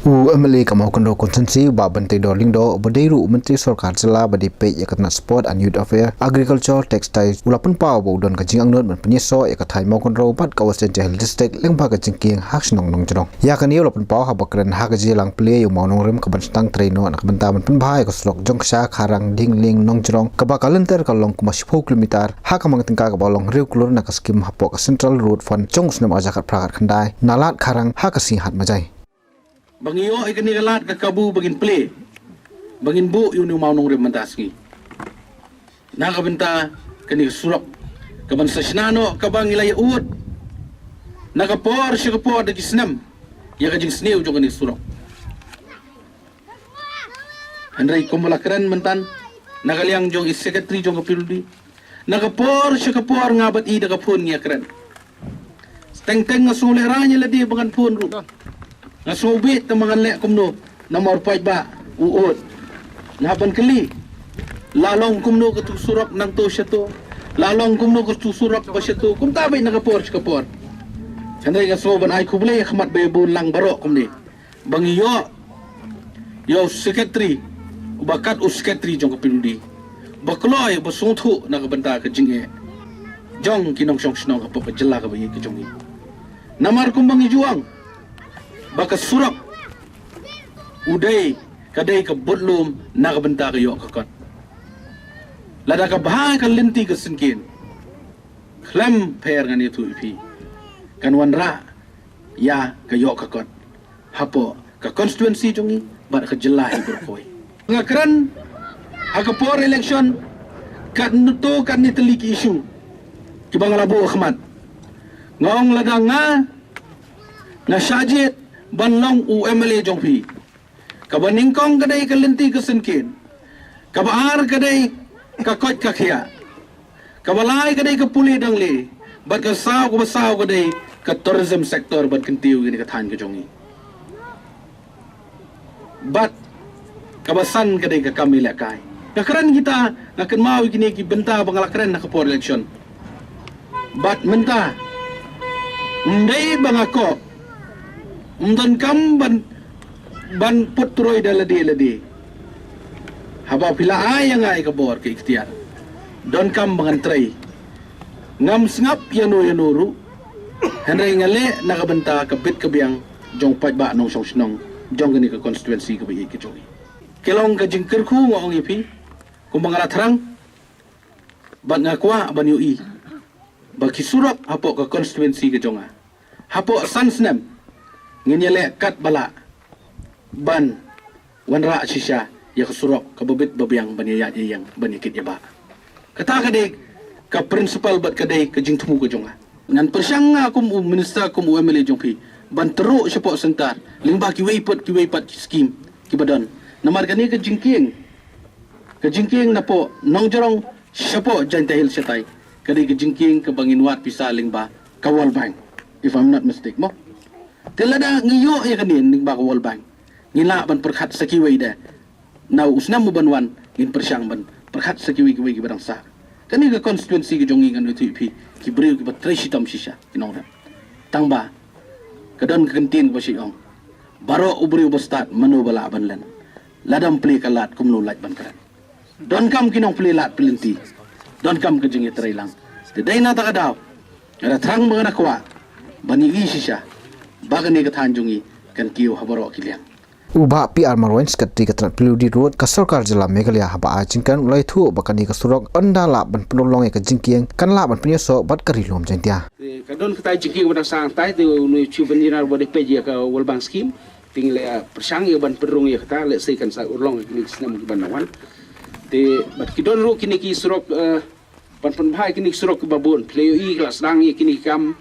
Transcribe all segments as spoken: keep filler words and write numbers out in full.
U M L A ka Mawkynrew Constituency, Bah Banteidor Lyngdoh, uba dei ruh u Myntri Sorkar Jylla ba dei peit ïa ka tnat Sport and Youth Affairs, Agriculture, Textiles, u la pynpaw ba u don ka jingangnud ban pynïasoh ïa ka thaiñ Mawkynrew bad ka West Jaintia Hills District lyngba ka jingkieng ha ka shnong Nongjrong. Ïa kane u la pynpaw haba kren ha ka jingïalang plie ïa u mawnongrim kaban sdang trei noh na ka bynta ban pynbha ïa ka surok Jongksha, Kharang, Diengling, Nongjrong, kaba ka lynter ka long kumba shiphew kilometer ha ka mang tyngka kaba long hynriew klur na ka skim hapoh ka Central Road Fund jong u snem arhajar khatphra khatkhyndai na Lad Kharang ha ka Sniehad Majai. Ba ngi ïoh ïa kane ka lad ka kabu ba ngin plie, ba ngin buh ïa une u mawnongrim mynta sngi na ka bynta kane ka surok kaban sa shna noh, kaba ngi la ïa ud na ka por sha ka por da ki snem ïa ka jingsniew jong kane ka surok. Hynrei kumba la kren mynta na ka liang jong i secretary jong ka P W D, na ka por sha ka por nga bad i da ka phone ngi ïa kren. Teng teng nga sngew lehraiñ ïa lade ba ngan phone ruh. Nga sngew bit te ma ngan leh kumno, namar paidbah u ot. Nga hap ban kylli, la long kumno katu surok nangto shato, la long kumno katu surok ba shato, kumta beit na ka por sha ka por. Hynrei nga sngew ban ai khublei ha khmat ba ïa bun lang baroh kumne ba ngi ïoh ïa u secretary uba kat u secretary jong ka P W D ba kloi, ba sngewthuh na ka bynta ka jingeh jong ki nongshong shnong hapoh ka jylla kaba ïeit ka jong ngi. Namar kumba ngi ju ong ba ka surok u dei, ka dei ka budlum na ka bynta ka ïoh ka kot. Lada ka bha ka lynti ka syngkien, khlem pher ngan ïathuh ïa phi, kan wanrah ïa ka ïoh ka kot hapoh ka constituency jong ngi bad ka jylla hi baroh kawei. Nga kren ha ka por election, katto katne tylli ki issue kiba nga la buh ha khmat. Nga ong lada nga, nga shah jied ban long u M L A jong phi, kaba nyngkong ka dei ka lynti ka syngkien, kaba ar ka dei ka koit ka khiah, kaba lai ka dei ka pule dangle, bad ka saw, kaba saw ka dei ka tourism sector ban kyntiew ïa kane ka thaiñ ka jong ngi. Bad kaba san ka dei ka kam ïalehkai. Nga kren kita, nga kynmaw ïa kine ki bynta ba nga la kren ha ka por election. Bad mynta, ym dei ba nga koh, ym donkam ban, ban put troi da lade lade. Haba phi la ai ïa nga ïa ka bor ka iktiar, donkam ba ngan trei. Ngam sngap ïano ïano ruh, hynrei nga leh na ka bynta ka bit ka biang jong paidbah nongshong shnong jong kane ka constituency kaba ïeit ka jong ngi. Ka long ka jingkyrkhu, nga ong ïa phi, kumba nga la thrang, bad nga kwah ban ïohi ba ki surok hapoh ka constituency ka jong nga, hapoh san snem, ngin ïaleh katba lah ban wanrah shisha ïa ka surok kaba bit ba biang ban ïaid ïa ïeng, ban ïakit ïabah. Kata ka dei ka principle bad ka dei ka jingthmu ka jong nga. Ngan pyrshang nga kum u minister, kum u M L A jong phi, ban tyrwa shapoh centre lyngba kiwei pat kiwei pat ki skim kiba don. Namar kane ka jingkieng, ka jingkieng napoh Nongjrong shapoh Jaintia Hills shatai, ka dei ka jingkieng kaba ngin wad pisa lyngba ka World Bank, if I'm not mistake, mo. Te lada ngi ïoh ïa kane lyngba ka World Bank, ngin lah ban pyrkhat sa kiwei de. Na u snem u ban wan, ngin pyrshang ban pyrkhat sa kiwei kiwei kiba dang sah. Kane ka constituency ka jong ngi, ngan ïathuh ïa phi, ki briew kiba trei shitom shisha ki nongrep. Tangba ka don ka kyntien kaba shait ong, baroh u briew ba stad, mano ba lah ban len? Lada ym plie ka lad, kumno lait ban kren? Donkam ki nongplie lad plie lynti, donkam ka jingïatreilang. Te dei na kata ka daw, nga da thrang ba nga da kwah ban ïohi shisha ba kane ka thaiñ jong ngi kan kiew ha baroh ki liang. U Bah P R Marwein, Secretary ka tnat P W D Road ka Sorkar Jylla Meghalaya, haba ai jingkren u la ïathuh ba kane ka surok ynda lah ban pynurlong ïa ka jingkieng, kan lah ban pynïasoh bad ka Ri Lum Jaiñtia. Te ka don kata ka jingkieng ba dang sah hangtai, te une u Chief Engineer ba dei peit ïa ka World Bank Scheme, te ngi la pyrshang ïa ban pynrung ïa kata, lehse kan sa urlong ïa kine ki snem kiban wan. Te bad ki don ruh kine ki surok, eh, ban pynbha ïa kine ki surok kiba bun. Phi la ïohi ka la sdang ïa kine ki kam,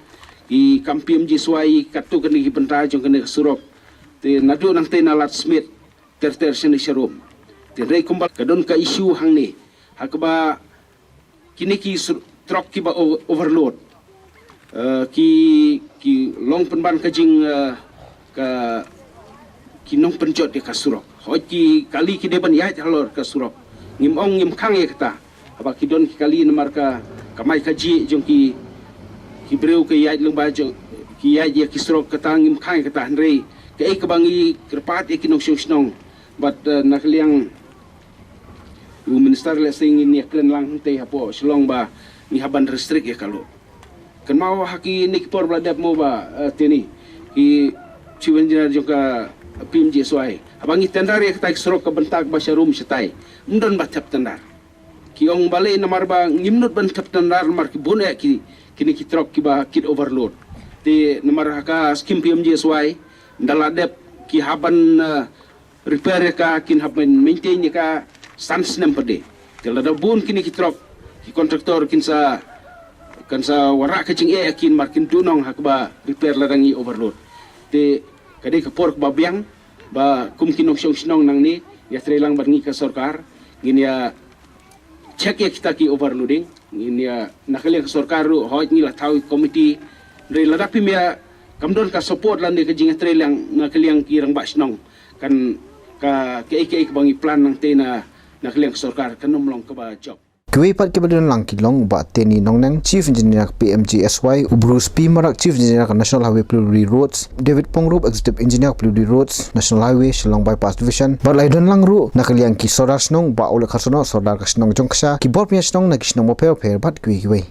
ki kam P M G S Y, katto katne ki bynta jong kane ka surok. Te naduh nangtei na Lad Smit ter ter shane sharum. Te hynrei kumba ka don ka issue hangne, ha kaba kine ki sur-, trok kiba o-, overload, eh, ki, ki long pynban ka jing, eh, ka, ki nongpynjot ïa ka surok. Hooid, ki kali ki dei ban ïaid halor ka surok, ngim ong, ngim khang ïa kata. Haba ki don ki kali namar ka kamai kajih jong ki, ki briew ki ïaid lyngba jong, ki ïaid ïa ki surok, kata ngim khang ïa kata, hynrei Ei kaba ngi kyrpad ïa ki nongshong shnong bad eh, na ka liang u minister lehse ngin ïa kren lang hangtei hapoh Shillong ba ngi hap ban restrict ïa ka load. Kynmaw ha kine ki por ba la dep mo ba eh, tini ki chief engineer jong ka P M G S Y, haba ngi tender ïa kata ki surok ka bynta ba sharum shatai, ym don ba thep tender. Ki ong balei, namar ba ngim nud ban thep tender namar ki bun eh ki, kine ki truck kiba kit overload. Te namar ha ka scheme P M G S Y nda la dep ki hap ban eh, repair ïa ka, kin hap ban maintain ïa ka san snem pat de. Te lada bun kine ki truck, ki contractor kin sa, kan sa wanrah ka jingeh ïa ki namar kin duhnong ha kaba repair lada ngi overload. Te ka dei ka por kaba biang ba kum ki nongshong shnong nangne, ïatrei lang bad ngi ka sorkar, ngin ïa check ïa kita ki overloading, ngin ïa, na ka liang ka sorkar ruh, hooid ngi la thaw ïa ka committee, hynrei lada phim ïa, kam don ka support lane ka jingïatrei lang na ka liang ki rangbah shnong, kan ka, kaei kaei kaba ngi plan nangtei na, na ka liang ka sorkar kan ym long kaba jop. Kiwei pat kiba don lang ki long u Bah Teni Nongneng, Chief Engineer ka P M G S Y, u Bruce P Marak, Chief Engineer ka National Highway Paliwadi Roads, David Pongrup, Executive Engineer ka Paliwadi Roads, National Highway, Shillong Bypass Division, bad la ïadon lang ruh na ka liang ki Sordar Shnong, u Bah Olek Kharsaw, Sordar ka shnong Jongksha, ki bor pynïaid shnong na ki shnong bapher bapher bad kiwei kiwei.